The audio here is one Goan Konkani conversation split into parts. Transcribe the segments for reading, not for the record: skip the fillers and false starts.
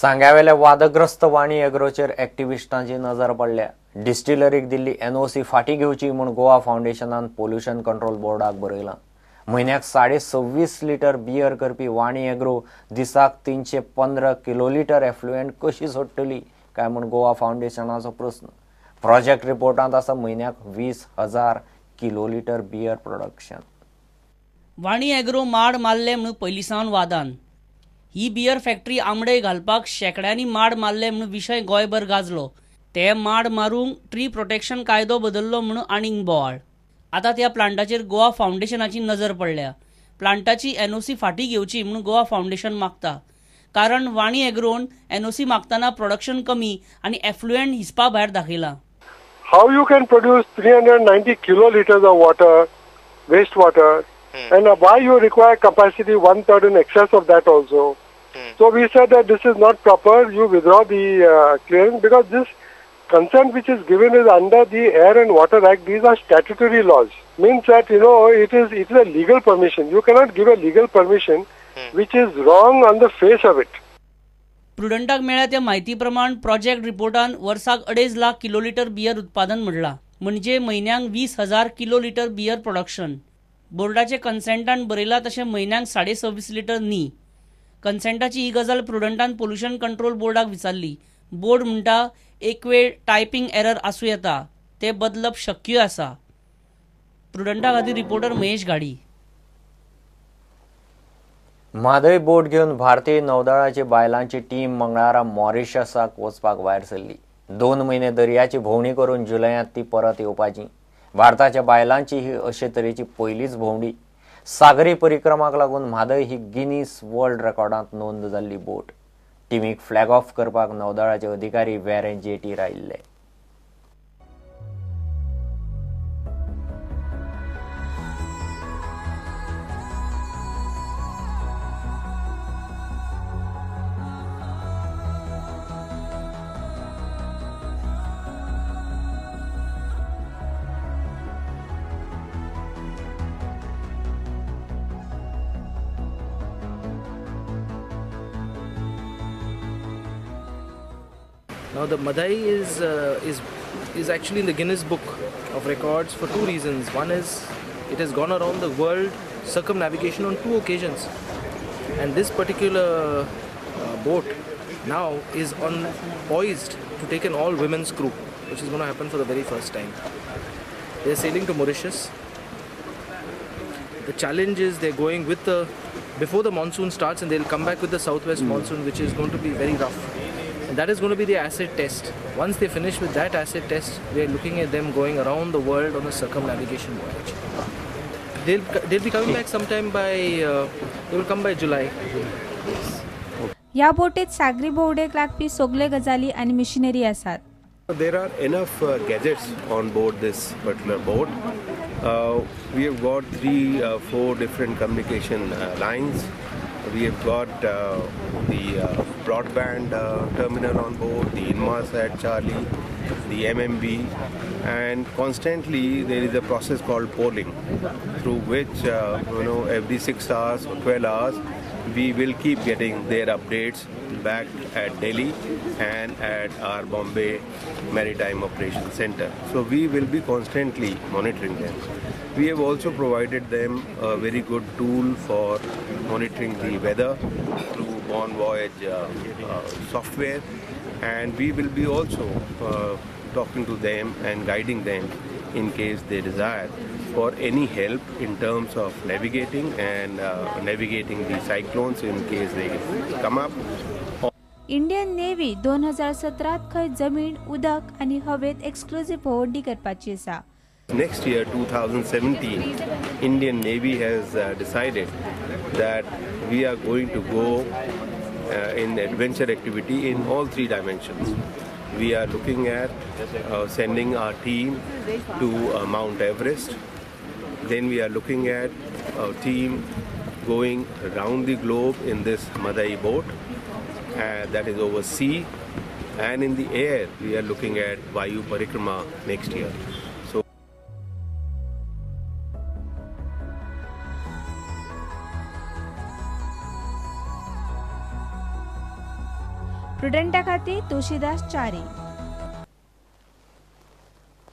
सांग्यावेल्या वादग्रस्त वाणी एग्रोचेर एक्टिविस्टांची नजर पडल्या. डिस्टिलरीक दिल्ली एनओसी फाटी घेवची म्हूण गोवा फावंडेशनान पोल्युशन कंट्रोल बोर्डाक बरयलां. म्हयन्याक 26.5 लिटर बियर करपी वाणी एग्रो दिसाक 315 किलोलिटर एफ्लुएंट कशी सोडटली काय म्हूण गोवा फावंडेशनाचो प्रस्न. प्रोजेक्ट रिपोर्टांत आसा म्हयन्याक 20,000 kilolitre beer production. Wani agro माड मारले म्हणून पयलीं सावन वादान. ही बियर फॅक्टरी आमडे घालपाक शेंकड्यांनी माड मारले म्हणून विशय गोंयभर गाजलो. ते माड मारूंक ट्री प्रोटेक्शन कायदो बदल्लो म्हणून आनीक बोवाळ. आतां त्या प्लांटाचेर गोवा फावंडेशनाची नजर पडल्या. प्लांटाची एनओसी फाटी घेवची म्हणून गोवा फावंडेशन मागता, कारण वाणी एग्रोन एनओसी मागतना प्रोडक्शन कमी आनी एफ्लुएंट हिसपा भायर दाखयला. How you can produce 390 kiloliters of water, wastewater, and why you require capacity 1/3 in excess of that also. So we said that this is not proper. You withdraw the clearance because this consent which is given is under the Air and Water Act. These are statutory laws. Means that, you know, it is a legal permission. You cannot give a legal permission which is wrong on the face of it. प्रुडंटाक मेळ्ळ्या त्या म्हायती प्रमाण प्रोजेक्ट रिपोर्टान वर्साक 2.5 लाख किलोलिटर बियर उत्पादन म्हणलां, म्हणजे म्हयन्याक 20,000 किलोलिटर बियर प्रोडक्शन. बोर्डाचे कन्सेंटान बरयलां तशें म्हयन्याक 26.5 लिटर न्ही. कन्सेंटाची ही गजाल प्रुडंटान पोल्युशन कंट्रोल बोर्डाक विचारली. बोर्ड म्हणटा एक वेळ टायपिंग एरर आसूं येता, ते बदलप शक्य आसा. प्रुडंटा खातीर रिपोर्टर महेश घाडी. म्हादय बोट घेवन भारतीय नौदळाची बायलांची टीम मंगळारा मॉरिशसाक वचपाक भायर सरली. 2 म्हयने दर्याची भोंवडी करून जुलयांत ती परत येवपाची. भारताच्या बायलांची ही अशे तरेची पयलीच भोंवडी. सागरी परिक्रमाक लागून म्हादय ही गिनीस वर्ल्ड रेकॉर्डांत नोंद जाल्ली बोट. टिमीक फ्लॅग ऑफ करपाक नौदळाचे अधिकारी वेरें जेटीर आयिल्ले. Now the Madai is actually in the Guinness Book of Records for 2 reasons. One is it has gone around the world circumnavigation on 2 occasions, and this particular boat now is on poised to take an all-women's crew, which is going to happen for the very first time. They are sailing to Mauritius. The challenge is they're going with the before the monsoon starts, and they'll come back with the southwest monsoon, which is going to be very rough. And that is going to be the acid test. Once they finish with that acid test, we are looking at them going around the world on a circumnavigation voyage. They'll be coming back sometime by they will come by July. Yes. ह्या बोटीत सागरी भोंवडेक लागपी सगळे गजाली आनी मिशनरी आसात. There are enough gadgets on board this particular boat. We have got 3-4 different communication lines. We have got the broadband terminal on board, the Inmarsat Charlie, the MMB, and constantly there is a process called polling, through which every 6 hours or 12 hours we will keep getting their updates back at Delhi and at our Bombay Maritime Operations Center. So we will be constantly monitoring them. We have also provided them a very good tool for monitoring the weather through Bon Voyage software, and we will be also talking to them and guiding them in case they desire for any help in terms of navigating and navigating the cyclones in case they come up. Indian Navy 2017 खंय जमीन, उदक आनी हवेत एक्सक्लुझिव्ह भोंवडी करपाची आसा. Next year, 2017, Indian Navy has decided that we are going to go in adventure activity in all 3 dimensions. We are looking at sending our team to Mount Everest. Then we are looking at our team going around the globe in this Madai boat, that is over sea, and in the air we are looking at Vayu Parikrama next year. So प्रुडंटा खातीर तुळशीदास च्यारी.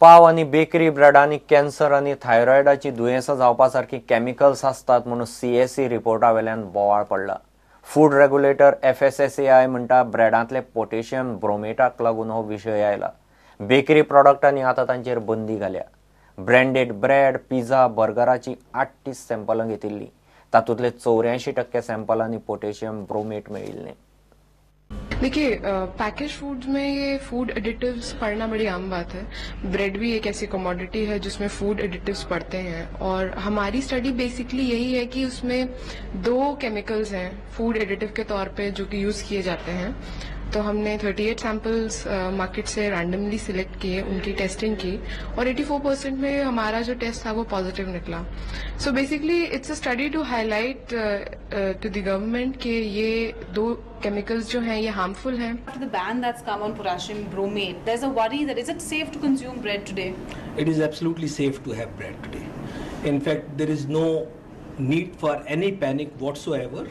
पाव आनी बेकरी ब्रेडांनी कॅन्सर आनी थायरॉयडाची दुयेंसां जावपा सारकी केमिकल्स आसतात म्हणून सीएससी रिपोर्टा वेल्यान बोवाळ पडला. फूड रेग्युलेटर एफएसएसएआय म्हणटा ब्रेडांतले पोटॅशियम ब्रोमेटाक लागून हो विशय आयला. बेकरी प्रॉडक्टांनी आतां तांचेर बंदी घाल्या. ब्रँडेड ब्रेड, पिझ्झा, बर्गराची 38 सॅम्पलां घेतिल्लीं, तातूंतले 84% सॅम्पलांनी पोटॅशियम ब्रोमेट मेळिल्लें. देखिए, पैकेज फूड्स में ये फूड एडिटिव्स पड़ना बड़ी आम बात है. ब्रेड भी एक ऐसी कमोडिटी है जिसमें फूड एडिटिव्स पड़ते हैं और हमारी स्टडी बेसिकली यही है कि उसमें 2 केमिकल्स हैं फूड एडिटिव के तौर पे जो कि यूज किए जाते हैं. तो हमने 38 सैंपल्स मार्केट से रैंडमली सिलेक्ट किए, उनकी टेस्टिंग की और 84% में हमारा जो टेस्ट था वो पॉजिटिव निकला. So basically it's a study to highlight to the government कि ये 2 केमिकल्स जो हैं ये हार्मफुल हैं. The ban that's come on potassium bromate, there's a worry that is it safe to consume bread today? It is absolutely safe to have bread today. In fact, there is no need for any panic whatsoever.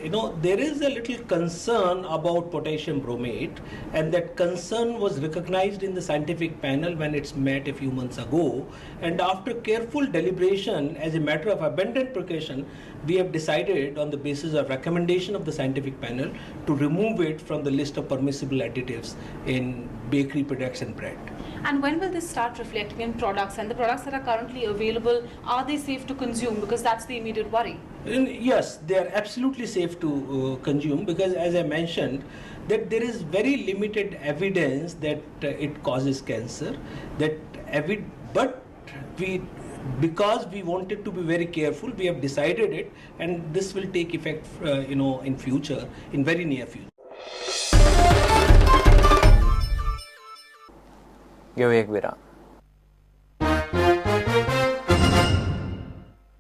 You know, there is a little concern about potassium bromate, and that concern was recognized in the scientific panel when it's met a few months ago. And after careful deliberation, as a matter of abundant precaution, we have decided on the basis of recommendation of the scientific panel to remove it from the list of permissible additives in bakery products and bread. And when will this start reflecting in products? And the products that are currently available, are they safe to consume? Because that's the immediate worry. Yes, they are absolutely safe to consume because, as I mentioned, that there is very limited evidence that it causes cancer. But we, because we wanted to be very careful, we have decided it, and this will take effect, you know, in future, in very near future. घेऊ एक विराम.